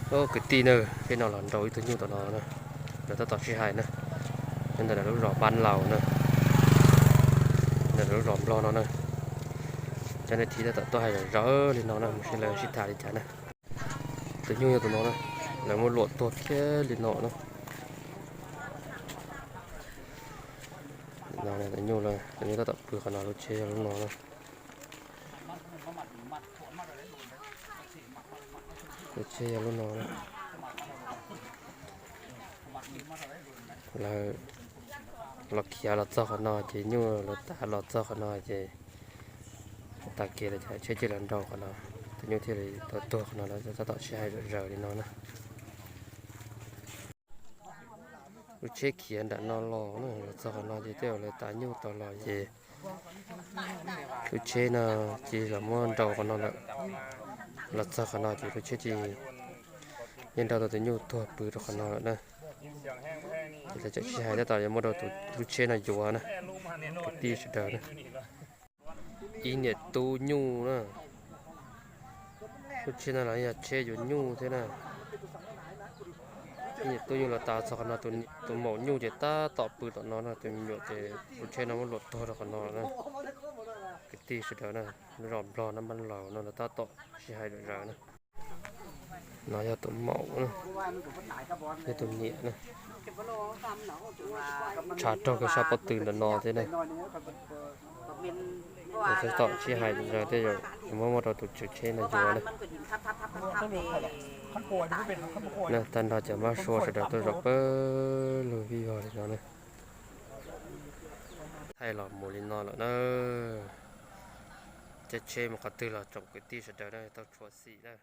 Kwv tij na, peb no los nrau ib tug nyuj tom no na, lawv tab tom sib hais na, nyob ntawm lub zos Npab Laus na, ntawm lub zos Nplog no na. Cov neeg thiab tab tom tuaj hais zom zaws li no na, mus saib lawv sib tham li cas na. Tus nyuj yog tus no na, lawv muab luam tuag kiag li no na. Tus nyuj, tus nyuj tab tom pw qhov no, lub tsheb yog lub no na. Lub tsheb yog lub no na. Lawv los khiav los txog qhov no ces nyuj los tav los txog qhov no ces tag kis lawv cov tsheb cia li los nrau qhov no, tus nyuj thiaj li tau tuag qhov no, lawv tab tom sib hais zom zaws li no na. Lub tsheb khiav nram no los na, los txog qhov no ces tej zaum lawv tav nyuj tau los ces lub tsheb no cia li los muab nrau qhov no lawm. Los txog qhov no ces lub tsheb cia li yeej nrau tau tus nyuj tuag pw rau qhov no lawm na. Ces lawv tseem sib hais tab tom yuav muab rau tus lub tsheb no yuav na, kwv tij sawv daws na. Ib niam tub nyuj na. Lub tsheb no los yog tsheb yuav nyuj thiab na. Ib niam tub nyuj los tav txog qhov no, tus maum nyuj ces tab tom pw tom no na, tus me nyuam ces lub tsheb no muab luam tuag rau qhov no na. Kwv tij sawv daws na, lub zos Nplog no Npab Laus no lawv tab tom sib hais zom zaws na. No yog tus maum na, yog tus niam na. Tshav raug kiag sab pob tw ntawm no thiab na. Lawv tab tom sib hais zom zaws tej zaum yuav muab muab rau tus tswv tsheb no yuav na. Na, tag nrho cov mab sua sawv daws tuaj zaum pawg lug vij vog li no na. Thaij los mus li no lawm na. Caij tsheb mus qhov twg los tsoom kwv tij sawv daws na tau tshua xim na.